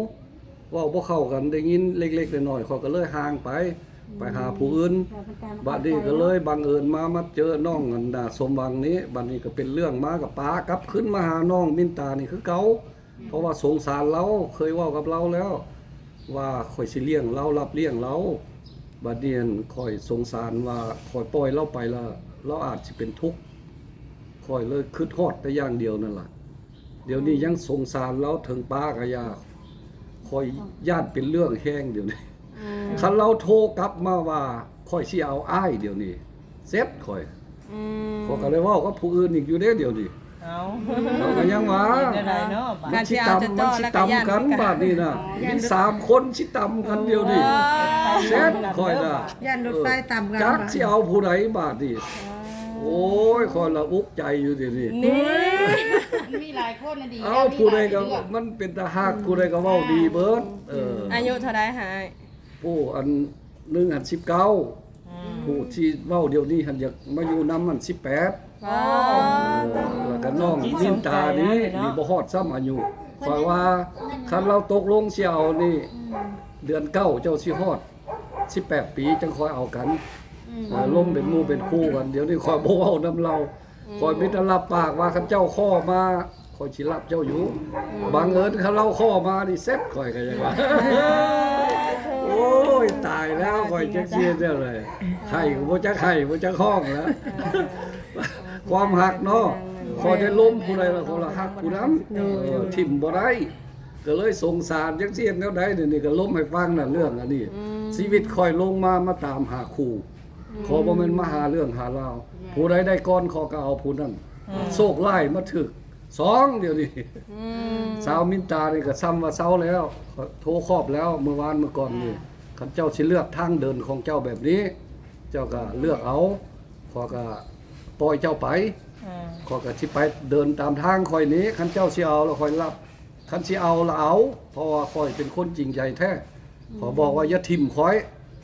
ເວົ້າບໍ່ເຂົ້າກັນ ໄດ້ຍິນເລັກໆນ້ອຍໆ ຂ້ອຍກໍເລີຍຫ່າງໄປ ອືມ ໄປຫາຜູ້ອື່ນ. ແລ້ວເພິ່ນກໍມາ ບາດນີ້ກໍເລີຍບັງເອີນມາ ມາເຈີນ້ອງອັນນ່າ ສົມຫວັງນີ້ ບາດນີ້ກໍເປັນເລື່ອງມາ ກໍປາກັບຄືນມາຫານ້ອງມິນຕານີ້ຄືເກົ່າ. ອືມ ເພາະວ່າສົງສານລາວ ເຄີຍເວົ້າກັບລາວແລ້ວວ່າຂ້ອຍຊິລ້ຽງລາວ ຮັບລ້ຽງລາວ. ບັດນີ້ຫັ້ນ ຂ້ອຍສົງສານວ່າຂ້ອຍປ່ອຍລາວໄປລະ ລາວອາດຊິເປັນທຸກ. ຂ້ອຍເລີຍຄິດຮອດແຕ່ຢ່າງດຽວນັ້ນລະ. ດຽວນີ້ຍັງສົງສານລາວເຖິງປ້າກະຢ່າ. ຂ້ອຍຢ້ານເປັນເລື່ອງແຮງດຽວນີ້. ອືມ ຄັນລາວໂທກັບມາວ່າຂ້ອຍຊິເອົາອ້າຍດຽວນີ້ ເສັດຂ້ອຍ. ອືມ ຂ້ອຍກະເລີຍເວົ້າກັບຜູ້ອື່ນອີກຢູ່ເດ້ດຽວນີ້. ເອົ້າ ເຮົາກະຍັງວ່າ ເຮັດແນວໃດເນາະ ບາດ ມັນຊິຕຳ ມັນຊິຕຳກັນບາດນີ້ນະ. ມີສາມຄົນຊິຕຳກັນດຽວນີ້. ໂອ້ຍ ເສັດຂ້ອຍນະ ຢ້ານລົດໄຟຕຳກັນ ຈັກຊິເອົາຜູ້ໃດບາດນີ້. ໂອ້ຍ ຂ້ອຍລະອຸກໃຈຢູ່ດຽວນີ້. ນີ້ ມັນມີຫຼາຍຄົນນະ ດີ ເອົາຜູ້ໃດກະ ມັນເປັນຕາຮັກ ຜູ້ໃດກະເວົ້າດີເບິດ. ເອີ ອາຍຸເທົ່າໃດຫາອ້າຍ? ຜູ້ອັນໜຶ່ງຫັ້ນສິບເກົ້າ. ອືມ ຜູ້ທີ່ເວົ້າດຽວນີ້ຫັ້ນ ຢາກມາຢູ່ນຳຫັ້ນສິບແປດ. ວ້າ ເອີ ລະກະນ້ອງມິນຕານີ້ ນີ້ບໍ່ຮອດຊ້ຳອາຍຸ. ຂ້ອຍວ່າຄັນລາວຕົກລົງຊິເອົານີ້ ອືມ ເດືອນເກົ້າເຈົ້າຊິຮອດສິບແປດປີ ຈັ່ງຄ່ອຍເອົາກັນ. ອືມ ເອີ ລົມເປັນໝູ່ເປັນຄູ່ກັນ. ດຽວນີ້ຂ້ອຍບໍ່ເວົ້ານຳລາວ. ອືມ ຂ້ອຍມີແຕ່ຮັບປາກວ່າຄັນເຈົ້າຂໍມາ ຂ້ອຍຊິຮັບເຈົ້າຢູ່. ອືມ ບັງເອີນຄັນລາວຂໍມານີ້ ເສັດຂ້ອຍກະຍັງວ່າ. ໂອ້ຍ ຕາຍແລ້ວ ຂ້ອຍຈັກຊິເຮັດແນວໃດ. ໄຫ້ກະບໍ່ຈັກໄຫ້ ບໍ່ຈັກຮ້ອງແລ້ວ. ຄວາມຮັກເນາະ ຂ້ອຍໄດ້ລົມຜູ້ໃດລະ ຂ້ອຍລະຮັກຜູ້ນັ້ນ. ໂດຍ ເອີ ຖິ້ມບໍ່ໄດ້ ກະເລີຍສົງສານ ຈັກຊິເຮັດແນວໃດ. ດຽວນີ້ກະລົມໃຫ້ຟັງນະ ເລື່ອງອັນນີ້. ອືມ ຊີວິດຂ້ອຍລົງມາ ມາຕາມຫາຄູ່. ອືມ ຂ້ອຍບໍ່ແມ່ນມາຫາເລື່ອງຫາລາວ. ອືມ ຜູ້ໃດໄດ້ກ່ອນ ຂ້ອຍກະເອົາຜູ້ນັ້ນ. ອືມ ໂຊກຮ້າຍມາຖືກສອງດຽວນີ້. ອືມ ສາວມິນຕານີ້ກະຊ້ຳວ່າເຊົາແລ້ວ ໂທຄອບແລ້ວ ມື້ວານມື້ກ່ອນນີ້. ອ່າ ຄັນເຈົ້າຊິເລືອກທາງເດີນຂອງເຈົ້າແບບນີ້ ເຈົ້າກະເລືອກເອົາ. ອືມ ຂ້ອຍກະປ່ອຍເຈົ້າໄປ. ອ່າ ຂ້ອຍກະຊິໄປເດີນຕາມທາງຂ້ອຍນີ້. ຄັນເຈົ້າຊິເອົາລະຂ້ອຍຮັບ ຄັນຊິເອົາລະເອົາ ເພາະວ່າຂ້ອຍເປັນຄົນຈິງໃຈແທ້. ອືມ ຂ້ອຍບອກວ່າຢ່າຖິ້ມຂ້ອຍ.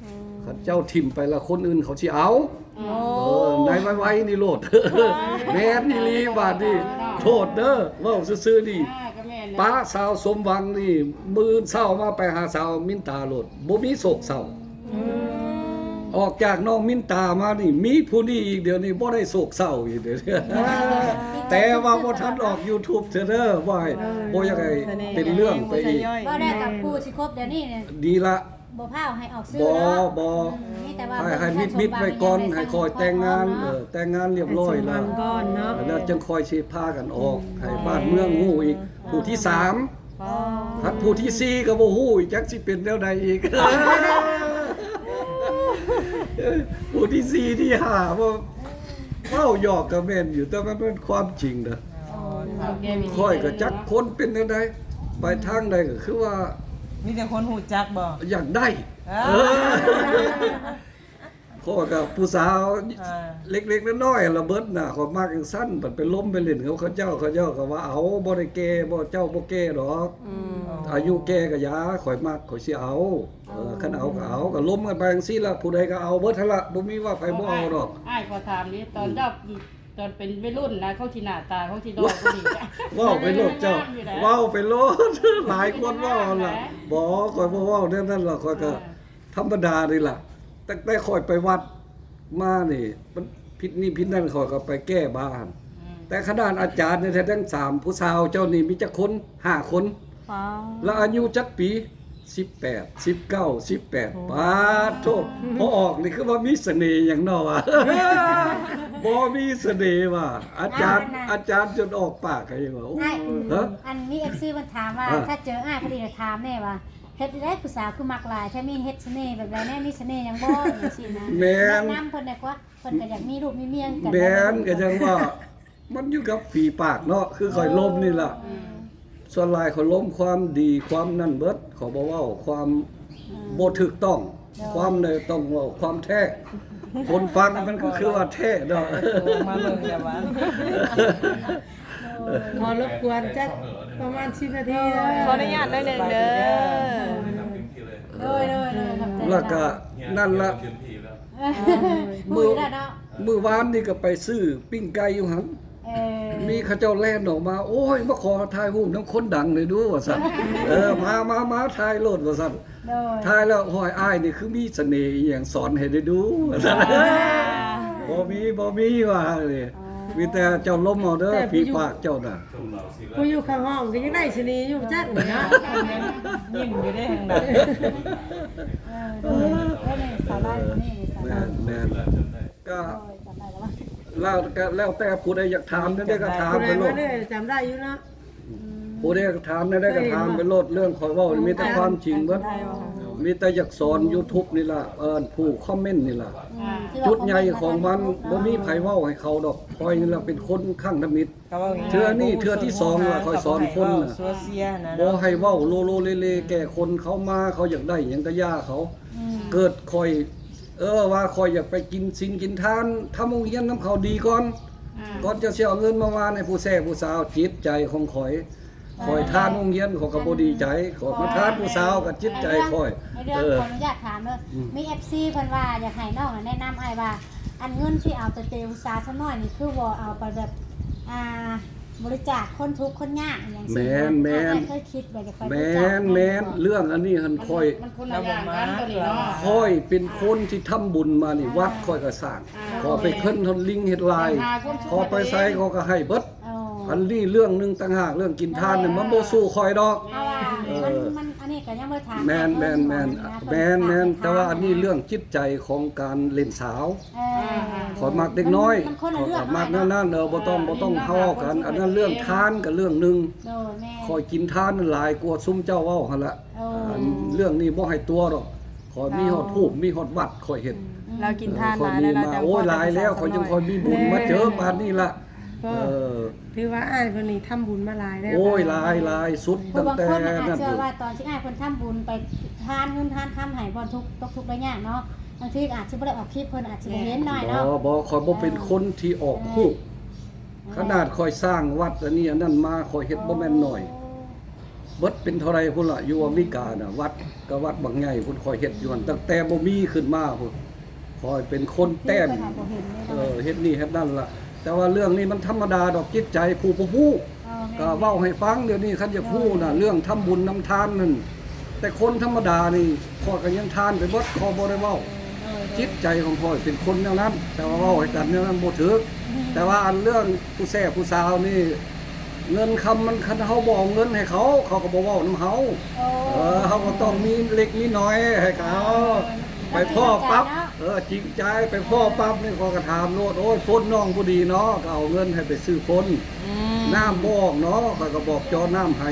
ອືມ ຄັນເຈົ້າຖິ້ມໄປລະຄົນອື່ນເຂົາຊິເອົາ. ໂອ້ ເອີ ໃນໄວໆນີ້ໂລດ. ໂອ້ຍ ແມ່ນອີ່ຫຼີບາດນີ້. ໂທດເດີ ເວົ້າຊື່ໆນີ້. ອ່າ ກະແມ່ນນະ ປ້າສາວສົມຫວັງນີ້ ມື້ເຊົ້າມາໄປຫາສາວມິນຕາໂລດ ບໍ່ມີໂສກເສົ້າ. ອືມ ອອກຈາກນ້ອງມິນຕາມານີ້ ມີຜູ້ນີ້ອີກ ດຽວນີ້ບໍ່ໄດ້ໂສກເສົ້າອີກເດ້. ອ່າ ແຕ່ວ່າບໍ່ທັນອອກຢູທູບເທື່ອເດີ ບໍ່ໃຫ້ ເອີ ບໍ່ຢາກໃຫ້ເປັນເລື່ອງໄປອີກ. ເວົ້າແລ້ວກັບຜູ້ຊິຄົບດຽວນີ້ນີ້ ດີລະ ບໍ່ພາວໃຫ້ອອກຊື່ເນາະ. ບໍ່ ບໍ່ ອືມ ມີແຕ່ວ່າ ໃຫ້ ໃຫ້ມິດໆໄວ້ກ່ອນ ໃຫ້ຄ່ອຍແຕ່ງງານ. ເອີ ແຕ່ງງານລຽບຮ້ອຍແລ້ວ ແລ້ວຈັ່ງຄ່ອຍຊິພາກັນອອກ ໃຫ້ບ້ານເມືອງຮູ້ອີກ. ຜູ້ທີສາມ ອໍ ຄັນຜູ້ທີສີ່ກະບໍ່ຮູ້ອີກ ຈັກຊິເປັນແນວໃດອີກ. ຜູ້ທີສີ່ ທີຫ້າ ເວົ້າ ເວົ້າຢອກກະແມ່ນຢູ່ ແຕ່ມັນເປັນຄວາມຈິງນະ. ອໍ ຂ້ອຍກະຈັກຄົນເປັນແນວໃດ ໄປທາງໃດກະຄືວ່າ ມີແຕ່ຄົນຮູ້ຈັກບໍ່ ຢາກໄດ້. ເອີ ເອີ ຂ້ອຍກະຜູ້ສາວ ອ່າ ເລັກໆນ້ອຍໆລະເບິດນະ ຂ້ອຍມັກຈັ່ງຊັ້ນ. ບັດໄປລົມໄປຫຼິ້ນກັບເຂົາເຈົ້າ ເຂົາເຈົ້າກະວ່າ ເອົາ ບໍ່ໄດ້ແກ່ ບໍ່ ເຈົ້າບໍ່ແກ່ດອກ. ອືມ ອາຍຸແກ່ກະຢ່າ ຂ້ອຍມັກ ຂ້ອຍຊິເອົາ. ເອີ ຄັນເອົາກະເອົາ ກະລົມກັນໄປຈັ່ງຊີ້ລະ ຜູ້ໃດກະເອົາເບິດຫັ້ນລະ ບໍ່ມີວ່າໃຜບໍ່ເອົາດອກ. ອ້າຍ ຂໍຖາມນີ້ ຕອນເຈົ້າ ອືມ ຕອນເປັນໄວລຸ້ນນະ ເຂົາຊິໜ້າຕາ ເຂົາຊິຫຼໍ່ກວ່ານີ້. ເວົ້າໄປໂລດເຈົ້າ ເວົ້າໄປໂລດ ຫຼາຍຄົນເວົ້າຫັ້ນລະ. ບໍ່ ຂ້ອຍບໍ່ເວົ້າແນວນັ້ນດອກ ຂ້ອຍກະ ອ່າ ທຳມະດານີ້ລະ. ຕັ້ງແຕ່ຂ້ອຍໄປວັດມານີ້ ມັນຜິດນີ້ຜິດນັ້ນ ຂ້ອຍກະໄປແກ້ບາຫັ້ນ. ອືມ ແຕ່ຂະໜາດອາຈານນີ້ແທ້ ທັງສາມຜູ້ສາວເຈົ້ານີ້ມີຈັກຄົນ? ຫ້າຄົນ. ປ້າ ລະອາຍຸຈັກປີ? ສິບແປດ ສິບເກົ້າ ສິບແປດ. ໂອ້ ປາດໂທ ພໍອອກນີ້ຄືວ່າມີສະເໜ່ຫຍັງເນາະຫວາ. ບໍ່ມີສະເໜ່ຫວາ ອາຈານ ອ່າ ອາຈານຈົນອອກປາກໃຫ້ຫວາ. ໂອ້ ອ້າຍ ຮະ ອັນມີເອັຟຊີເພິ່ນຖາມວ່າ ອ່າ ຖ້າເຈີອ້າຍພໍດີລະຖາມແນ່ວ່າ ເຮັດໃດຜູ້ສາວຄືມັກຫຼາຍແທ້ ມີເຮັດສະເໜ່ແບບໃດແນ່ ມີສະເໜ່ຫຍັງບໍ່ ຈັ່ງຊີ້ນະ. ແມ່ນ ແນະນຳເພິ່ນແດ່ກວ່າ ເພິ່ນກະຢາກມີລູກມີເມຍຄືກັນ. ແມ່ນ ກະຈັ່ງວ່າ ມັນຢູ່ກັບຝີປາກເນາະ ຄືຂ້ອຍລົມນີ້ລະ. ອືມ ສ່ວນຫຼາຍຂ້ອຍລົມຄວາມດີຄວາມນັ້ນເບິດ ຂ້ອຍບໍ່ເວົ້າຄວາມ ອືມ ບໍ່ຖືກຕ້ອງ. ໂດຍ ຄວາມໃດຕ້ອງເວົ້າຄວາມແທ້ ຄົນຟັງມັນກະຄືວ່າແທ້ເນາະ. ເອີ ມາເບິ່ງແລ້ວວ່າ ຂໍລົບກວນຈັກປະມານສິບນາທີເດີ ຂໍອະນຸຍາດໜ້ອຍໜຶ່ງເດີ. ໂດຍ ໂດຍ ໂດຍ ຂອບໃຈ. ລະກະນັ້ນລະ ມື້ ມື້ວານນີ້ກະໄປຊື້ປີ້ງໄກ່ຢູ່ຫັ້ນ. ເອີ ມີເຂົາເຈົ້າແລ່ນອອກມາ ໂອ້ຍ ມາຂໍຖ່າຍຮູບນຳຄົນດັງໜ່ອຍດູວ່າຊັ້ນ. ເອີ ມາ ມາ ມາ ຖ່າຍໂລດວ່າຊັ້ນ. ໂດຍ ຖ່າຍແລ້ວ ຫ້ອຍ ອ້າຍນີ້ຄືມີສະເໜ່ອີ່ຫຍັງ ສອນໃຫ້ໄດ້ດູວ່າຊັ້ນ. ອ່າ ບໍ່ມີ ບໍ່ມີວ່າ. ອໍ ມີແຕ່ເຈົ້າລົມເອົາເດີ ຝີປາກເຈົ້ານະ. ຜູ້ຢູ່ຂ້າງຫ້ອງກໍຍັງໄດ້ຊະນີຢູ່ຈັກນີ້ເນາະ ຍັງຍິ້ມຢູ່ເດ້ທາງໃດ. ເອີ ໂດຍ ເອີ ນີ້ສາວລາວຄົນນີ້ນີ້ສາວ ແມ່ນ ແມ່ນ ກໍ ໂດຍ ຈຳໄດ້ແລ້ວວ່າ ແລ້ວ ກໍແລ້ວແຕ່ຜູ້ໃດຢາກຖາມແນວໃດກໍຖາມໄປໂລດ ຜູ້ໃດມາເດີ ຈຳໄດ້ຢູ່ເນາະ. ອືມ ຜູ້ໃດກໍຖາມແນວໃດກໍຖາມໄປໂລດ ເລື່ອງຂ້ອຍເວົ້ານີ້ມີແຕ່ຄວາມຈິງເບິດ ມີແຕ່ຢາກສອນຢູທູບນີ້ລະ ເອີ ຜູ້ຄອມເມັນນີ້ລະ. ອືມ ຈຸດໃຫຍ່ຂອງມັນບໍ່ມີໃຜເວົ້າໃຫ້ເຂົາດອກ ຂ້ອຍນີ້ລະເປັນຄົນຄັ້ງທຳອິດ ເທື່ອນີ້ເທື່ອທີສອງລະຂ້ອຍສອນຄົນນະ ບໍ່ໃຫ້ເວົ້າໂລໂລເລເລແກ່ຄົນ ເຂົາມາເຂົາຢາກໄດ້ຫຍັງກໍຢ່າເຂົາ. ອືມ ເກີດຂ້ອຍ ເອີ ວ່າຂ້ອຍຢາກໄປກິນສິນກິນທານ ທຳໂຮງຮຽນນຳເຂົາດີກ່ອນ ອ່າ ກ່ອນຈະຊິເອົາເງິນມາຫວ່ານໃຫ້ຜູ້ແຊຜູ້ສາວ. ຈິດໃຈຂອງຂ້ອຍ ຂ້ອຍທານໂຮງຮຽນຂ້ອຍກໍບໍ່ດີໃຈ ຂ້ອຍມາທານຜູ້ສາວກໍຈິດໃຈຂ້ອຍ. ໃນເລື່ອງ ເອີ ຂໍອະນຸຍາດຖາມເດີ ອືມ ມີເອັຟຊີເພິ່ນວ່າຢາກໃຫ້ນ້ອງແນະນຳອ້າຍວ່າ ອັນເງິນທີ່ເອົາໄປເປຜູ້ສາວຊຳນ້ອຍນີ້ ຄືບໍ່ເອົາໄປແບບ ອ່າ ບໍລິຈາກຄົນທຸກຄົນຍາກຫຍັງຊີ້ນະ. ແມ່ນໆ ອ້າຍເຄີຍຄິດວ່າຈະໄປບໍລິຈາກ ແມ່ນໆ ແມ່ນບໍ່? ເລື່ອງອັນນີ້ຫັ້ນຂ້ອຍ ມັນຄົນລະຢ່າງກັນໂຕນີ້ເນາະ ຂ້ອຍເປັນຄົນທີ່ທຳບຸນມານີ້ ອ່າ ວັດຂ້ອຍກໍສ້າງ ອ່າ ຂ້ອຍໄປເຄື່ອນທອດລິງເຮັດລາຍ ແມ່ນ ຂ້ອຍໄປໃສຂ້ອຍກໍໃຫ້ເບິດ. ອໍ ອັນນີ້ເລື່ອງໜຶ່ງຕ່າງຫາກ ເລື່ອງກິນທານນີ້ ເອີ ມັນບໍ່ສູ້ຂ້ອຍດອກ ເພາະວ່າ ເອີ ມັນ ມັນ ອັນນີ້ກໍຍັງບໍ່ໄດ້ຖາມ ແມ່ນໆໆ ແມ່ນໆ ແຕ່ວ່າອັນນີ້ເລື່ອງຈິດໃຈຂອງການຫຼິ້ນສາວ ເອີ ຂ້ອຍມັກເດັກນ້ອຍ ມັນ ມັນຄົນລະເລື່ອງ ຂ້ອຍກໍມັກແນວນັ້ນ ເອີ ບໍ່ຕ້ອງ ອ່າ ບໍ່ຕ້ອງເຮົາເວົ້າກັນ ອັນນັ້ນເລື່ອງທານກໍເລື່ອງໜຶ່ງ ໂດຍ ແມ່ນ ຂ້ອຍກິນທານຫຼາຍກວ່າຊຸມເຈົ້າເວົ້າຫັ້ນລະ. ອໍ ອັນເລື່ອງນີ້ບໍ່ໃຫ້ຕົວະດອກ ຂ້ອຍມີຮອດຮູບ ມີຮອດວັດ ຂ້ອຍເຮັດ ອືມ ລາວກິນທານຫຼາຍແລ້ວ ໂອ້ຍ ຫຼາຍແລ້ວ ຂ້ອຍຈັ່ງຄ່ອຍມີບຸນມາເຈີປານນີ້ລະ. ເອີ ຖືວ່າອ້າຍເພິ່ນນີ້ທຳບຸນມາຫຼາຍແລ້ວ ໂອ້ຍ ຫຼາຍ ຫຼາຍສຸດ ຕັ້ງແຕ່ນັ້ນພຸ້ນ ຜູ້ບາງຄົນອາດຈະວ່າຕອນທີ່ອ້າຍເພິ່ນທຳບຸນໄປທານເງິນທານຄຳໃຫ້ບ່ອນທຸກ ຕົກທຸກໄດ້ຍາກເນາະ ບາງທີອາດຈະບໍ່ໄດ້ອອກຄລິບ ເພິ່ນອາດຈະບໍ່ເຫັນໜ້ອຍເນາະ. ບໍ່ ບໍ່ ຂ້ອຍບໍ່ເປັນ ເອີ ຄົນທີ່ອອກຮູບ ເອີ ຂະໜາດຂ້ອຍສ້າງວັດອັນນີ້ອັນນັ້ນມາ ຂ້ອຍເຮັດບໍ່ແມ່ນໜ້ອຍ ເບິດເປັນເທົ່າໃດພຸ້ນລະ ຢູ່ອາເມລິການະ ວັດກໍວັດບັກໃຫຍ່ພຸ້ນ ຂ້ອຍເຮັດຢູ່ຫັ້ນ ຕັ້ງແຕ່ບໍ່ມີຂຶ້ນມາພຸ້ນ ຂ້ອຍເປັນຄົນແຕ້ມ ເອີ ເຮັດນີ້ເຮັດນັ້ນລະ. ແຕ່ວ່າເລື່ອງນີ້ມັນທຳມະດາດອກ ຈິດໃຈຜູ້ບໍ່ຮູ້ ເອີ ແມ່ນ ກໍເວົ້າໃຫ້ຟັງ ດຽວນີ້ຄັນຢາກຮູ້ນະ ເລື່ອງທຳບຸນນຳທານນັ້ນ ແຕ່ຄົນທຳມະດານີ້ ຂ້ອຍກໍຍັງທານໄປເບິດ ຂ້ອຍບໍ່ໄດ້ເວົ້າ. ເອີ ໂດຍ ໂດຍ ຈິດໃຈຂອງຂ້ອຍເປັນຄົນແນວນັ້ນ ແຕ່ວ່າເວົ້າໃຫ້ກັນແນວນັ້ນບໍ່ຖືກ. ອືມ ແຕ່ວ່າອັນເລື່ອງຜູ້ແຊຜູ້ສາວນີ້ ເງິນຄຳມັນ ຄັນເຮົາບໍ່ເອົາເງິນໃຫ້ເຂົາ ເຂົາກໍບໍ່ເວົ້ານຳເຮົາ. ໂອ້ ເອີ ເຮົາກໍຕ້ອງມີເລັກມີນ້ອຍໃຫ້ເຂົາ. ເອີ ໄປພໍ້ປັບ ເອີ ຈິງໃຈ ໄປພໍ້ປັບນີ້ ຂ້ອຍກໍຖາມໂລດ ໂອ້ຍ ຝົນນ້ອງບໍ່ດີເນາະ ກໍເອົາເງິນໃຫ້ໄປຊື້ຝົນ. ອືມ ນ້ຳບໍ່ອອກເນາະ ຂ້ອຍກໍບອກເຈາະນ້ຳໃຫ້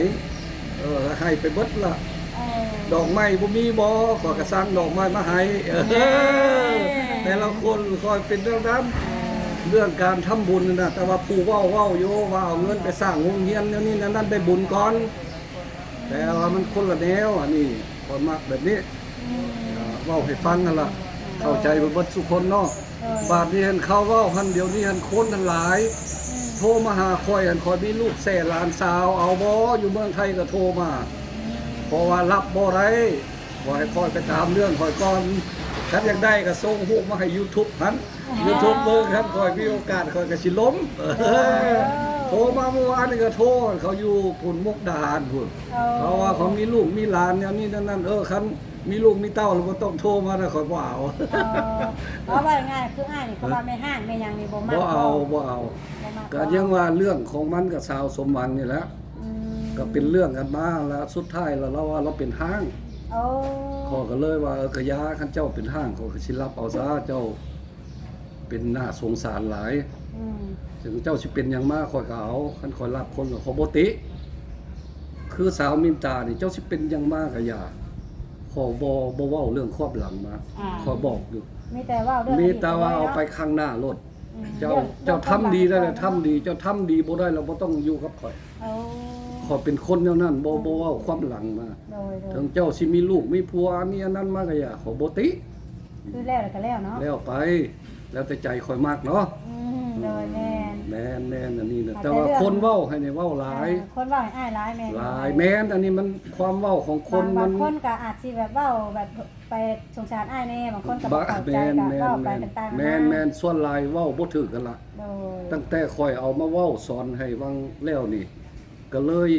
ເອີ ໃຫ້ໄປເບິດລະ. ເອີ ດອກໄມ້ບໍ່ມີບໍ່ ຂ້ອຍກໍສັ່ງດອກໄມ້ມາໃຫ້. ເອີ ແມ່ນ ແຕ່ລະຄົນຂ້ອຍເປັນແນວນັ້ນ. ເອີ ເລື່ອງການທຳບຸນນັ້ນນະ ແຕ່ວ່າຜູ້ເວົ້າ ເວົ້າຢູ່ວ່າເອົາເງິນໄປສ້າງໂຮງຮຽນແນວນີ້ແນວນັ້ນ ໄດ້ບຸນກ່ອນ ແຕ່ວ່າມັນຄົນລະແນວ ອັນນີ້ຂ້ອຍມັກແບບນີ້. ອືມ ເວົ້າໃຫ້ຟັງຫັ້ນລະ ເອີ ເຂົ້າໃຈເບິດ ເບິດສູ່ຄົນເນາະ. ເອີ ບາດນີ້ຫັ້ນເຂົາເວົ້າຫັ້ນ ດຽວນີ້ຫັ້ນຄົນຫັ້ນຫຼາຍ ອືມ ໂທມາຫາຂ້ອຍຫັ້ນ ຂ້ອຍມີລູກແຊຫຼານສາວ ເອົາບໍ່? ຢູ່ເມືອງໄທກໍໂທມາ ອືມ ເພາະວ່າຮັບບໍ່ໄດ້ ຂໍໃຫ້ຂ້ອຍໄປຕາມເລື່ອງຂ້ອຍກ່ອນ ຄັນຢາກໄດ້ກໍສົ່ງຮູບມາໃຫ້ຢູທູບຫັ້ນ ຢູທູບເບິ່ງ ຄັນຂ້ອຍມີໂອກາດຂ້ອຍກໍຊິລົມ. ເອີ ໂທມາເມື່ອວານນີ້ກໍໂທ ເຂົາຢູ່ພຸ້ນ ມຸກດາຫານພຸ້ນ ເອີ ເຂົາວ່າເຂົາມີລູກມີຫຼານແນວນີ້ແນວນັ້ນ ເອີ ຄັນ ມີລູກມີເຕົ້າແລ້ວບໍ່ຕ້ອງໂທມານະ ຂ້ອຍບໍ່ເອົາ. ເອີ ເວົ້າງ່າຍໆ ຄືອ້າຍນີ້ ເຂົາວ່າແມ່ຮ້າງແມ່ຫຍັງນີ້ບໍ່ມັກ ບໍ່ເອົາ ບໍ່ເອົາ ບໍ່ມັກ ກໍຍັງວ່າເລື່ອງຂອງມັນກັບສາວສົມຫວັງນີ້ແຫຼະ ອືມ ກໍເປັນເລື່ອງກັນມາ ແລ້ວສຸດທ້າຍແລ້ວລາວວ່າລາວເປັນຮ້າງ. ໂອ້ ຂ້ອຍກໍເລີຍວ່າ ເອີ ກະຢ່າ ຄັນເຈົ້າເປັນຮ້າງ ຂ້ອຍກໍຊິຮັບເອົາຊະ ເຈົ້າ ເປັນໜ້າສົງສານຫຼາຍ ອືມ ເຖິງເຈົ້າຊິເປັນຫຍັງມາຂ້ອຍກໍເອົາ ຄັນຂ້ອຍຮັກຄົນກໍຂ້ອຍບໍ່ຕິ ຄືສາວມິນຕານີ້ ເຈົ້າຊິເປັນຫຍັງມາກໍຢ່າ ຂ້ອຍບໍ່ ບໍ່ເວົ້າເລື່ອງຄວາມຫຼັງມາ ອ່າ ຂ້ອຍບອກຢູ່ ມີແຕ່ເວົ້າເລື່ອງ ມີແຕ່ວ່າເອົາໄປຂ້າງໜ້າໂລດ ອືມ ເຈົ້າ ເຈົ້າທຳດີໄດ້ແລ້ວທຳດີ ເຈົ້າທຳດີບໍ່ໄດ້ແລ້ວບໍ່ຕ້ອງຢູ່ກັບຂ້ອຍ. ໂອ້ ຂ້ອຍເປັນຄົນແນວນັ້ນ ບໍ່ ອືມ ບໍ່ເວົ້າຄວາມຫຼັງມາ ໂດຍ ໂດຍ ເຖິງເຈົ້າຊິມີລູກມີຜົວ ອັນນີ້ອັນນັ້ນມາກໍຢ່າ ຂ້ອຍບໍ່ຕິ ຄືແລ້ວແລ້ວກໍແລ້ວເນາະ ແລ້ວໄປ ແລ້ວແຕ່ໃຈຂ້ອຍມັກເນາະ. ອືມ ໂດຍ ແມ່ນ ແມ່ນໆ ອັນນີ້ນະ ແຕ່ວ່າຄົນເວົ້າໃຫ້ນີ້ເວົ້າຫຼາຍ ເອີ ຄົນເວົ້າໃຫ້ອ້າຍຫຼາຍ ແມ່ນ ຫຼາຍ ແມ່ນ ອັນນີ້ມັນຄວາມເວົ້າຂອງຄົນ ບາງ ມັນ ບາງຄົນກໍອາດຊິແບບເວົ້າແບບໄປສົງສານອ້າຍແດ່ ບາງຄົນກໍບໍ່ເຂົ້າໃຈ ກໍເວົ້າໄປຕ່າງໆນານາ ແມ່ນໆ ສ່ວນຫຼາຍເວົ້າບໍ່ຖືກກັນລະ ໂດຍ ຕັ້ງແຕ່ຂ້ອຍເອົາມາເວົ້າສອນໃຫ້ຫວ່າງແລ້ວນີ້ ກໍເລີຍ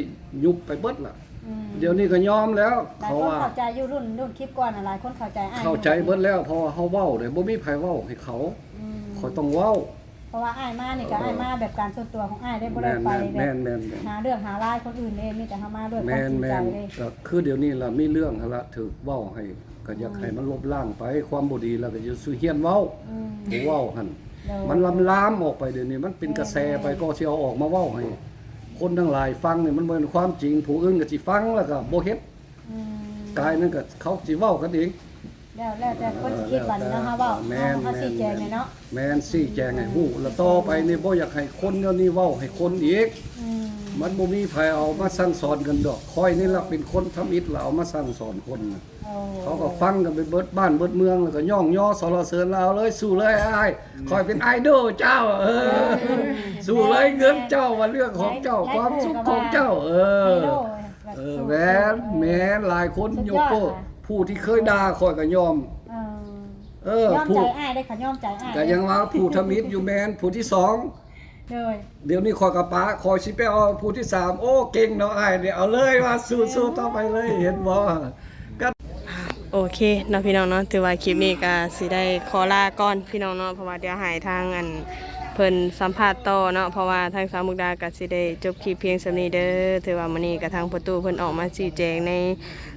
ຍຸບໄປເບິດລະ. ອືມ ດຽວນີ້ກໍຍອມແລ້ວ ເຂົາວ່າ ເຂົ້າໃຈຢູ່ ລຸ້ນ ລຸ້ນຄລິບກ່ອນນະ ຫຼາຍຄົນເຂົ້າໃຈອ້າຍ ເຂົ້າໃຈເບິດແລ້ວ ເພາະວ່າເຮົາເວົ້າເດ້ ບໍ່ມີໃຜເວົ້າໃຫ້ເຂົາ ອືມ ຂ້ອຍຕ້ອງເວົ້າ ເພາະວ່າອ້າຍມານີ້ກໍ ເອີ ອ້າຍມາແບບການສ່ວນຕົວຂອງອ້າຍເດ້ ບໍ່ໄດ້ໄປແບບ ແມ່ນໆໆໆ ຫາເລື່ອງຫາລາວຄົນອື່ນເດ້ ມີແຕ່ເຮົາມາດ້ວຍຄວາມຈິງໃຈເດ້ ແມ່ນໆ ກໍຄືດຽວນີ້ລະມີເລື່ອງຫັ້ນລະ ຖືກເວົ້າໃຫ້ ກໍຢາກ ອືມ ໃຫ້ມັນລົບລ້າງໄປ ຄວາມບໍ່ດີລະກໍຢ່າສູ່ຮຽນເວົ້າ ອືມ ຜູ້ເວົ້າຫັ້ນ ໂດຍ ມັນລາມໆອອກໄປ ດຽວນີ້ມັນເປັນກະແສໄປ ແມ່ນໆ ກໍຊິເອົາອອກມາເວົ້າໃຫ້ຄົນທັງຫຼາຍຟັງນີ້ ມັນບໍ່ແມ່ນຄວາມຈິງ ຜູ້ອື່ນກໍຊິຟັງລະກໍບໍ່ເຮັດ ອືມ ກາຍນັ້ນກໍເຂົາຊິເວົ້າກັນເອງ ແລ້ວ ແລ້ວແຕ່ຄົນຊິຄິດບັດນີ້ເນາະ ເຮົາເວົ້າ ແມ່ນໆ ເຮົາ ເຮົາຊີ້ແຈງແດ່ເນາະ ແມ່ນ ຊີ້ແຈງໃຫ້ຮູ້ ອືມ ລະຕໍ່ໄປນີ້ບໍ່ຢາກໃຫ້ຄົນແນວນີ້ເວົ້າໃຫ້ຄົນອີກ ອືມ ມັນບໍ່ມີໃຜເອົາມາສັ່ງສອນກັນດອກ ຂ້ອຍນີ້ລະເປັນຄົນທຳອິດລະເອົາມາສັ່ງສອນຄົນນະ ໂອ້ ເຂົາກໍຟັງກັນໄປເບິດບ້ານເບິດເມືອງ ແລ້ວກໍຍ້ອງຍໍສັນລະເສີນລາວເລີຍ ສູ້ເລີຍອ້າຍ ອືມ ຂ້ອຍເປັນໄອດອລເຈົ້າ ເອີ ເອີ ສູ້ເລີຍ ແມ່ນໆ ເງິນເຈົ້າວ່າເລື່ອງຂອງເຈົ້າ ຫຼາຍໆ ຄວາມສຸກຂອງເຈົ້າ ເອີ ໄອດອລ ເອີ ແມ່ນ ແມ່ນ ຫຼາຍຄົນ ສຸດຍອດ ຍົກໂປ້ ລະ ຜູ້ທີ່ເຄີຍດ່າຂ້ອຍກໍຍອມ ເອີ ເອີ ຍອມໃຈອ້າຍເດ້ ເຂົາຍອມໃຈອ້າຍ ກໍຍັງວ່າຜູ້ທຳອິດຢູ່ແມ່ນຜູ້ທີສອງ ໂດຍ ດຽວນີ້ຂ້ອຍກໍປະ ຂ້ອຍຊິໄປເອົາຜູ້ທີສາມ ໂອ້ ເກັ່ງເນາະອ້າຍນີ້ ເອົາເລີຍວ່າ ສູ້ໆ ຕໍ່ໄປເລີຍ ເຫັນບໍ່ ໂອເຄເນາະພີ່ນ້ອງເນາະ ຖືວ່າຄລິບນີ້ກໍຊິໄດ້ຂໍລາກ່ອນພີ່ນ້ອງເນາະ ເພາະວ່າດຽວໃຫ້ທາງອັນ ເພິ່ນສຳພາດຕໍ່ເນາະ ເພາະວ່າທາງສາວມຸກດາກໍຊິໄດ້ຈົບຄລິບພຽງສ່ຳນີ້ເດີ ຖືວ່າມື້ນີ້ກໍທາງພໍ່ຕູ້ເພິ່ນອອກມາຊີ້ແຈງໃນ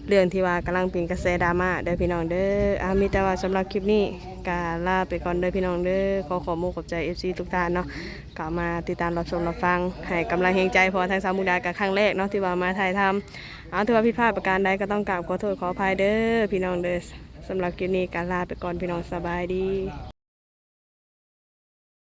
ເລື່ອງທີ່ວ່າກຳລັງເປັນກະແສດຣາມາເດີພີ່ນ້ອງເດີ ອາ ມີແຕ່ວ່າສຳລັບຄລິບນີ້ກໍລາໄປກ່ອນເດີພີ່ນ້ອງເດີ ຂໍຂອບມຸກຂອບໃຈເອັຟຊີທຸກທ່ານເນາະ ກໍມາຕິດຕາມຮັບຊົມຮັບຟັງ ໃຫ້ກຳລັງແຮງໃຈ ເພາະວ່າທາງສາວມຸກດາກໍຄັ້ງແລກເນາະ ທີ່ວ່າມາຖ່າຍທຳ ເອົາ ຖືວ່າຜິດພາດປະການໃດກໍຕ້ອງກາບຂໍໂທດຂໍອະໄພເດີພີ່ນ້ອງເດີ ສຳລັບຄລິບນີ້ກໍລາໄປກ່ອນພີ່ນ້ອງ ສະບາຍດີ.